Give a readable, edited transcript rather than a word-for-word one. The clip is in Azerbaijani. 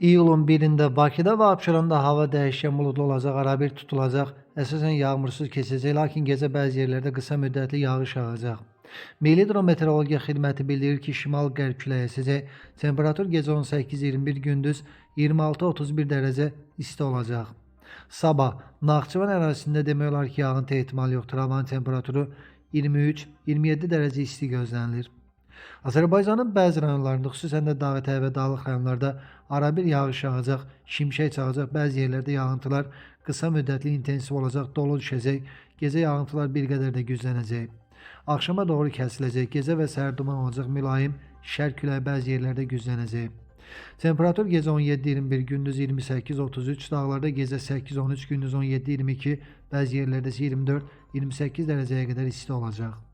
İyulun 1-də Bakıda və Abşeronda hava dəyişkən buludlu olacaq, arabir tutulacaq, əsasən yağmursuz keçəcək, lakin gecə bəzi yerlərdə qısa müddətli yağış yağacaq. Milli Hidrometeorologiya Xidməti bildirir ki, şimal-qərb küləyi əsəcək. Temperatur gecə 18-21, gündüz 26-31 dərəcə isti olacaq. Sabah Naxçıvan ərazisində demək olar ki, yağıntı ehtimalı yoxdur. Havanın temperaturu 23-27 dərəcə isti gözlənilir. Azərbaycanın bəzi rayonlarında, xüsusən də dağətəyi və dağlıq rayonlarda arabir yağış yağacaq, şimşək çaxacaq, bəzi yerlərdə yağıntılar qısa müddətli intensiv olacaq, dolu düşəcək, gecə yağıntılar bir qədər də güclənəcək. Axşama doğru kəsiləcək, gecə və səhər duman olacaq, mülayim şərq küləyi bəzi yerlərdə güclənəcək. Temperatur gecə 17-21, gündüz 28-33, dağlarda gecə 8-13, gündüz 17-22, bəzi yerlərdə isə 24-28 dərəcəyə qədər isti olacaq.